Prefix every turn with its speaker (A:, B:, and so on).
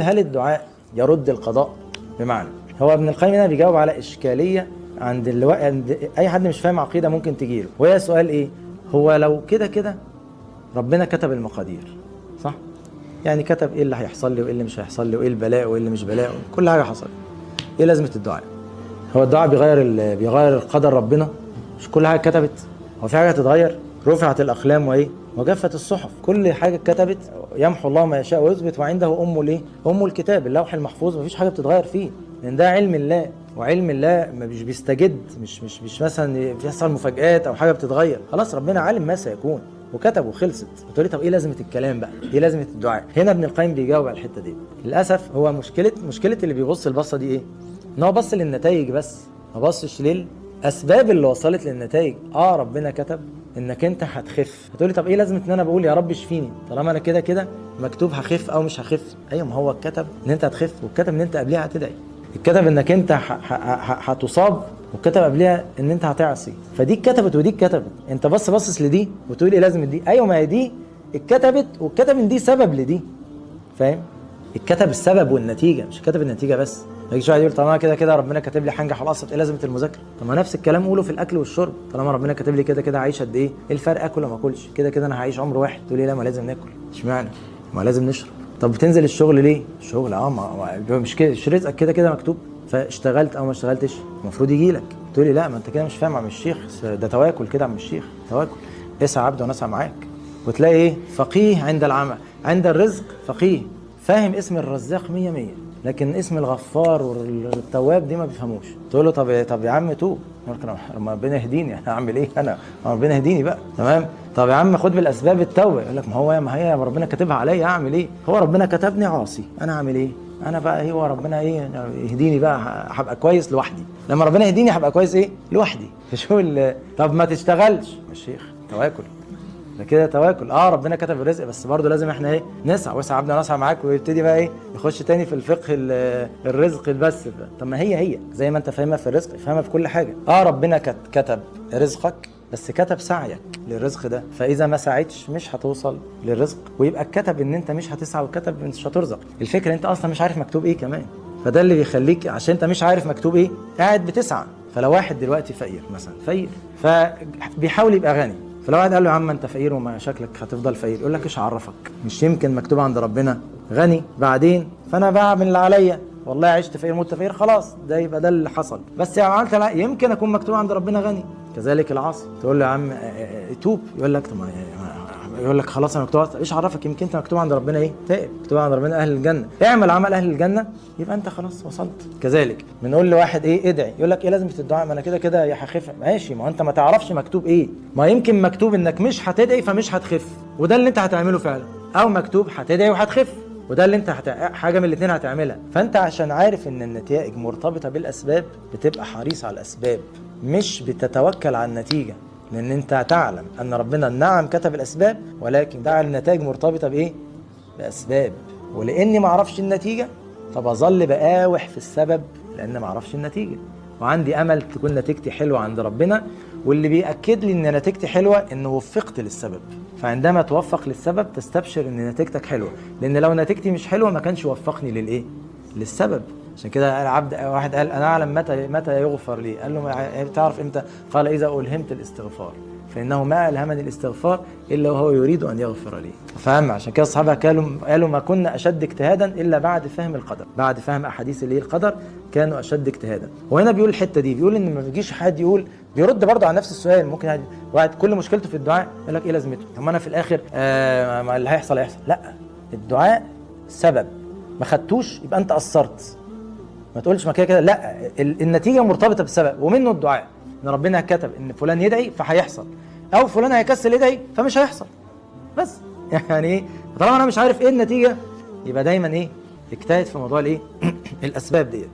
A: هل الدعاء يرد القضاء؟ بمعنى هو ابن القيم هنا بيجاوب على إشكالية عند أي حد مش فاهم عقيدة ممكن تجيله، وهي سؤال إيه؟ هو لو كده كده ربنا كتب المقادير، صح؟ يعني كتب إيه اللي هيحصل لي وإيه اللي مش هيحصل لي وإيه البلاء وإيه اللي مش بلاء، كل حاجة حصلت. إيه لازمة الدعاء؟ هو الدعاء بيغير قدر ربنا؟ مش كل حاجة كتبت؟ هو في حاجة هتتغير؟ رفعت الأقلام وإيه؟ وجفت الصحف، كل حاجة اتكتبت، يمحو الله ما يشاء ويثبت وعنده أم الإيه؟ أم الكتاب، اللوح المحفوظ مفيش حاجة بتتغير فيه، لأن ده علم الله، وعلم الله مش بيستجد، مش مش مش مثلا بيحصل مفاجآت أو حاجة بتتغير، خلاص ربنا عالم ما سيكون وكتب وخلصت. بتقولي طب ايه لازمه الكلام بقى؟ ايه لازمه الدعاء؟ هنا ابن القيم بيجاوب على الحتة دي. للاسف هو مشكلة اللي بيبص البصه دي ايه؟ ان هو بص للنتائج بس، ما بصش للاسباب اللي وصلت للنتائج. ربنا كتب انك انت هتخف. هتقولي طب ايه لازمه ان انا بقول يا رب اشفيني طالما انا كده كده مكتوب هخف او مش هخف؟ ايوه، ما هو اتكتب ان انت هتخف، واتكتب ان انت قبليها هتدعي، اتكتب انك انت هتصاب، واتكتب قبلها ان انت هتعصي، فدي اتكتبت ودي اتكتبت. انت بس باصص لدي وتقول ايه لازم دي؟ ايوه، ما هي دي اتكتبت واتكتب ان دي سبب لدي، فاهم؟ اتكتب السبب والنتيجة، مش اتكتب النتيجة بس. ما يجيش واحد يقول طالما كده كده ربنا كاتب لي هنجح خلاص، ايه لازمه المذاكرة؟ طب ما نفس الكلام قوله في الاكل والشرب، طالما ربنا كاتب لي كده كده هعيش قد ايه؟ ايه الفرق اكل ولا ما اكلش؟ كده كده انا هعيش عمر واحد. تقول لي لا ما لازم ناكل، اشمعنى؟ ما لازم نشرب. طب بتنزل الشغل ليه؟ الشغل ما مش كده، مش رزقك كده كده مكتوب، فاشتغلت او ما اشتغلتش المفروض يجي لك. تقول لي لا ما انت كده مش فاهم يا عم الشيخ، ده تواكل كده يا عم الشيخ، تواكل، اسعى عبد وانا اسعى معاك. وتلاقي ايه؟ فقيه عند العمل، عند الرزق فقيه، فاهم اسم الرزاق 100 100، لكن اسم الغفار والتواب دي ما بيفهموش. تقول له طب يا عم توب، ربنا يهديني، انا اعمل ايه انا؟ ربنا يهديني بقى، تمام؟ طب يا عم خد بالاسباب التوبة، يقول لك ما هو ما هي ربنا كاتبها عليا، اعمل ايه؟ هو ربنا كتبني عاصي، انا اعمل ايه؟ انا بقى ايه؟ هو ربنا ايه يهديني بقى، هبقى كويس لوحدي، لما ربنا يهديني هبقى كويس ايه؟ لوحدي. فشو طب ما تشتغلش يا شيخ، تواكل ده كده، تواكل. ربنا كتب الرزق بس برضه لازم احنا ايه؟ نسعى، واسعى عبدنا نسعى معاك. ويبتدي بقى ايه؟ يخش تاني في الفقه الرزق بس. طب ما هي زي ما انت فاهمها في الرزق فاهمها في كل حاجة. ربنا كتب رزقك بس كتب سعيك للرزق ده، فاذا ما سعيتش مش هتوصل للرزق، ويبقى كتب ان انت مش هتسعى وكتب ان مش هترزق. الفكرة انت اصلا مش عارف مكتوب ايه كمان، فده اللي بيخليك عشان انت مش عارف مكتوب ايه قاعد بتسعى. فلو واحد دلوقتي فقير مثلا، فقير فبيحاول يبقى غني، فلو واحد قال له يا عم انت فقير وما شكلك هتفضل فقير، يقول لك ايش عرفك؟ مش يمكن مكتوب عند ربنا غني بعدين، فانا بعمل اللي عليا، والله عشت فقير مت فقير خلاص، ده يبقى ده اللي حصل، بس يا عملت لا يمكن اكون مكتوب عند ربنا غني. كذلك العاصي، تقول له يا عم توب، يقول لك طب يقول لك خلاص انا مكتوب، ايش عرفك؟ يمكن انت مكتوب عند ربنا ايه؟ تائب، مكتوب عند ربنا اهل الجنة، اعمل عمل اهل الجنة يبقى انت خلاص وصلت. كذلك بنقول لواحد ايه؟ ادعي، يقول لك ايه لازمه الدعاء؟ ما انا كده كده يا هخف. ماشي، ما انت ما تعرفش مكتوب ايه، ما يمكن مكتوب انك مش هتدعي فمش هتخف، وده اللي انت هتعمله فعلا، او مكتوب هتدعي وهتخف، وده اللي انت حاجة من الاثنين هتعملها. فانت عشان عارف ان النتائج مرتبطة بالاسباب بتبقى حريص على الاسباب، مش بتتوكل على النتيجة، لان انت تعلم ان ربنا نعم كتب الاسباب، ولكن جعل النتائج مرتبطة بايه؟ باسباب. ولاني ما اعرفش النتيجة فبظل بقاوح في السبب لان ما اعرفش النتيجة، وعندي امل تكون نتيجتي حلوة عند ربنا، واللي بيأكد لي ان نتيجتي حلوة ان وفقت للسبب. فعندما توفق للسبب تستبشر ان نتيجتك حلوة، لان لو نتيجتي مش حلوة ما كانش وفقني للايه؟ للسبب. عشان كده العبد واحد قال انا اعلم متى يغفر لي، قال له تعرف امتى؟ قال اذا الهمت الاستغفار، فانه ما الهمني الاستغفار الا وهو يريد ان يغفر لي. فاهم؟ عشان كده الصحابة قالوا ما كنا اشد اجتهادا الا بعد فهم القدر، بعد فهم احاديث اللي هي القدر كانوا اشد اجتهادا. وهنا بيقول الحتة دي، بيقول ان ما بيجيش حد يقول، بيرد برضه على نفس السؤال. ممكن واحد كل مشكلته في الدعاء يقول لك ايه لازمته؟ طب ما انا في الاخر ما اللي هيحصل هيحصل. لا، الدعاء سبب، ما خدتوش يبقى انت قصرت، ما تقولش ما كده كده، لا، النتيجة مرتبطة بالسبب، ومنه الدعاء، ان ربنا كتب ان فلان يدعي فهيحصل، او فلان هيكسل يدعي فمش هيحصل. بس يعني ايه؟ طالما انا مش عارف ايه النتيجة يبقى دايما ايه؟ اجتهد في موضوع الايه؟ الاسباب ديت.